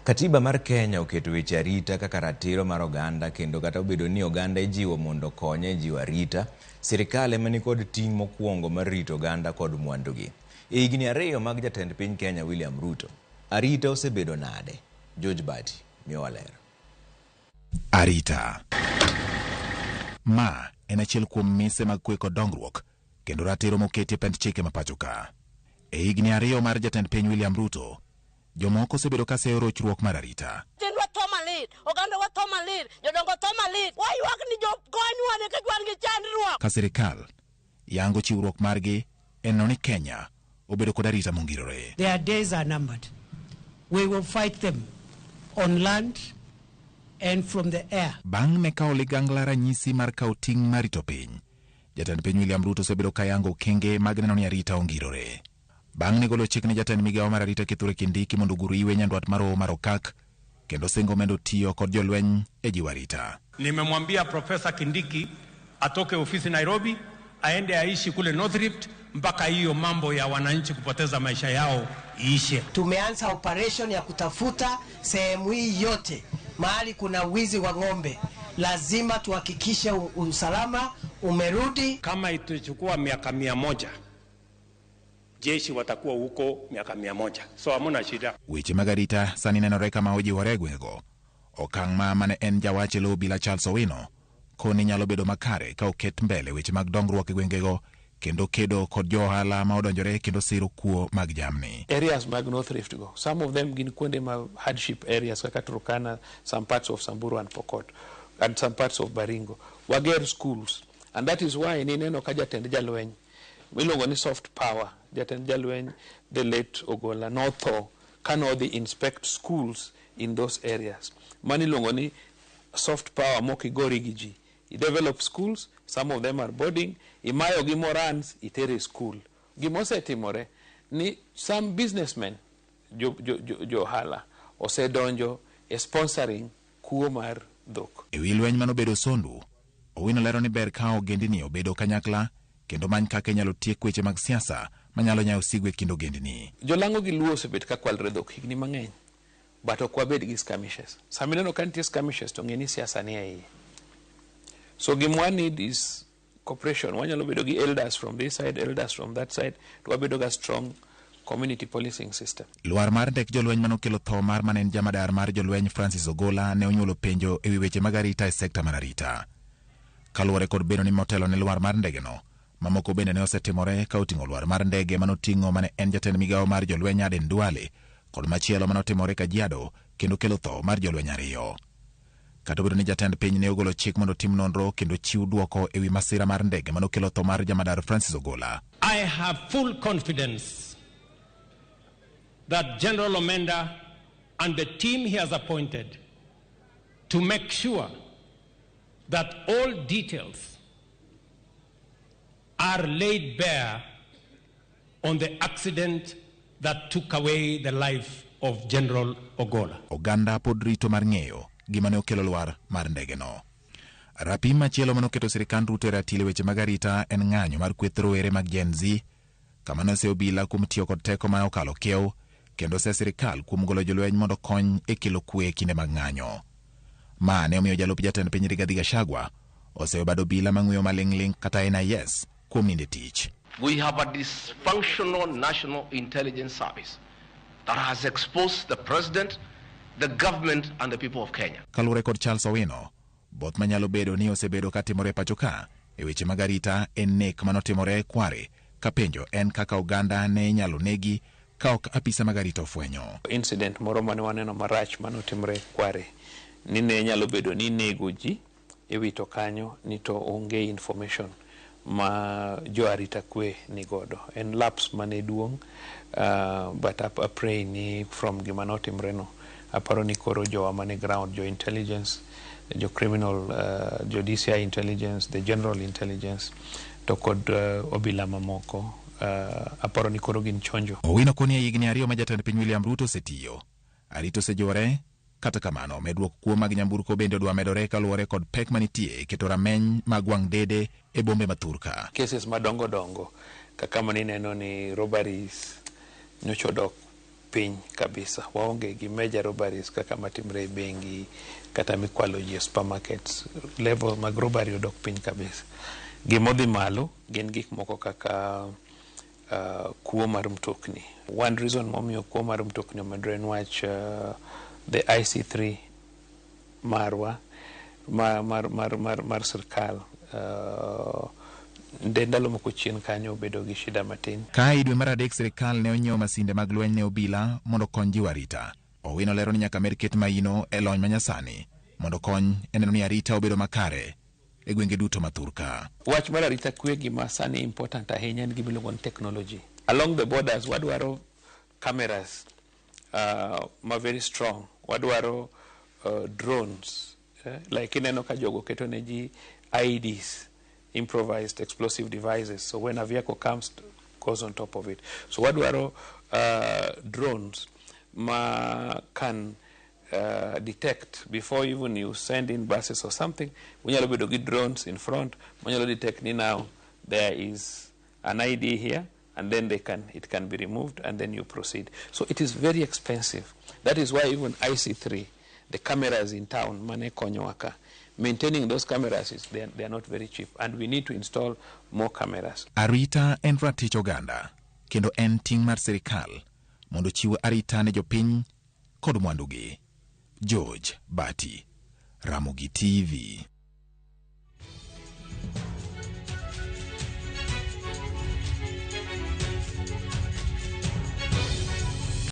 Katiba mar Kenya oketo weche arita kaka ratiro mar oganda kendo kata obedo ni oganda ijiwo mondo okonye e jiwo arita, sirkal ema nikod ting' mokwongo mar rito oganda kod mwandugi. E higni 2 mag jatend piny Kenya William Ruto, arita osebedo nade? George Bati miyowa ler. Arita. Ma en achiel kuom mise mag kwe kod dongruok kendo ratiro moketi e pend chike ma pacho ka. E higni 2 mar jatend piny William Ruto, jomoko osebedo ka seyo rochruok mar arita. Nyithindwa tho malit, ogandawa tho malit, jodongo tho malit. Waywak ni jokonywa nikech wan gi chandruok. Ka sirikal yango chiwruok margi e neno ni Kenya obedo kod arita mongirore. Their days are numbered. We will fight them on land and from the air. Bang' ne kawo ligangla ranyisi mar kawo ting' mar rito piny, jatend piny William Ruto osebedo ka yango okenge mag neno ni arita ongirore. Bang' ne golo chik ne jatend migawo mar arita Kithure Kindiki mondo ogur iwe nyandwat mar Hoho mar Okak kendo singo mendo tiyo kod jolweny e jiwo arita. Nimemwambia Profesa Kindiki atoke ofisi Nairobi aende aishi kule North Rift mpaka hiyo mambo ya wananchi kupoteza maisha yao iishe. Tumeanza operation ya kutafuta sehemu hii yote mahali kuna wizi wa ng'ombe. Lazima tuhakikishe usalama umerudi. Kama itachukua miaka 100, jeshi watakuwa huko miaka 100. So hamuna shida. Weche mag arita sani nenore kama ojiwore e gwengego. Okang' ma mane en jawach e lo obila Charles Owino koni nyalo bedo makare ka oket mbele weche mag dongruok e gwengego kendo kedo kod jo ohala ma odonjore kendo siro kuo mag jamni. Areas mag North Rift go, some of them gin kuonde ma hardship areas kaka Turkana, some parts of Samburu and Pokot, and some parts of Baringo. Wager schools, and that is why nineno ka jatend jalweny miluongo ni soft power, jatend jalweny the late Ogola notho ka nodhi inspect schools in those areas. Mano iluongo ni soft power mok igori gi ji. I develop schools, some of them are boarding, imayo gi morans, itere school. Gima osetimore ni some businessmen, jo ohala, osedonjo e sponsoring kuo mar dhok. E wi lweny manobedo Sondu, Owino lero ni ber ka ogendini obedo kanyakla kendo many kaka inyalo tiek weche mag siasa manyalo nyayo sigu e kind ogendini. Jolang'o gi Luo osebet ka kwalre dhok higni mang'eny, but ok wabed gi skirmishes. Sama ineno ka nitie skirmishes to ng'e ni siasa ni e iye. So gima wa need is cooperation. Wanyalo bedo gi elders from this side, elders from that side, to wabedo ga strong community policing system. Lwar mar ndek jolweny manokelo tho mar mane en jamadar mar jolweny Francis Ogola ne onyuolo penjo e wi weche mag arita e sekta mar arita. Kaluwore kod bedo ni motelo ne lwar mar ndegeno, mamoko bende ne osetimore ka oting'o lwar mar ndege manoting'o mane en jatend migawo mar jolweny Aden Duale kod machielo manotimore Kajiado kendo kelo tho mar jolweny 2. Kata obedo ni jatend piny ne ogolo chik mondo tim nonro kendo chiw dwoko e wi masira mar ndege manokelo tho mar jamadar Francis Ogola. I have full confidence that General Omenda and the team he has appointed to make sure that all details are laid bare on the accident that took away the life of General Ogola. Oganda pod rito mar ng'eyo gima ne okelo lwar mar ndegeno. Rapim machielo manoketo sirikand Ruto e ratil e weche mag arita en ng'anyo mar kweth rowere mag Gen Z, kama ne oseyo obila kuom tiyo kod teko ma okalo kiew kendo ose sirikal kuom golo jolweny mondo okony e kelo kwe e kinde mag ng'anyo. Ma ne omiyo jalup jatend piny Rigathi Gachagua oseyo bad obila mang'weyo maling'ling' kata NIS kuom nindo e tich. We have a dysfunctional National Intelligence Service that has exposed the president, the government and the people of Kenya. Kaluwore kod Charles Owino, both manyalo bedo ni osebedo katimore e pacho ka e weche mag arita en nek manotimore Kware ka penjo en kaka oganda ne inyalo negi ka ok apisa mag arita ofwenyo. Incident moro mane waneno marach manotimore Kware ni ne nyalo bedo ni nego ji iwito kanyo ni to onge information ma jo arita kwe ni godo. En lapse mane duong', but I pray ni from gima notimre no, aparo ni koro jowa mane ground, jo intelligence, jo criminal, jo DCI intelligence, the general intelligence, to kod obila mamoko, aparo ni koro gin chonjo. Owino koni e higni 2 ma jatend piny William Ruto osetiyo, arita osejiwore. Kata kamano, medruok kuo mag nyamburko bende odwa medore kaluwore kod pek manitie e keto rameny mag wang' dede e bombe ma thurka. Cases madongo dongo kaka mane ineno ni robberies nyocha odok piny kabisa. Waonge gi major robberies kaka matimre e bengi kata mikwalo ji e supermarkets. Level mag robbery odok piny kabisa. Gimodhi malo gin gik moko kaka kuo mar mtokni. One reason momiyo kuo mar mtokni omedore en wach the IC3 marwa mar sirkal nde ndalo moko chien kanyo obedo gi shida matin. Ka dwe mar adek sirikal ne onyiewo masinde mag lweny ne obila mondo okony jiwo arita. Owino lero ni nyaka med ket maino e lony manyasani mondo okony e neno ni arita obedo makare e gwenge duto ma thurka. Wach mar arita kwe gima sani important ahinya en gima iluongo ni technology. Along the borders wadwaro cameras ma very strong. Wadwaro drones. Like ineno ka jogo keto ne ji IEDs, improvised explosive devices. So when a vehicle comes, goes on top of it. So wadwaro drones ma can detect before even you send in buses or something. Unyalo bedo gi drones in front. Unyalo detect ni now there is an IED here, and then it can be removed, and then you proceed. So it is very expensive. That is why even IC3, the cameras in town, mane konyowa ka, maintaining those cameras is they are not very cheap, and we need to install more cameras. Arita en ratich oganda kendo en ting' mar sirikal mondo ochiw arita ne jopiny kod mwandugi. George Bati, Ramogi TV.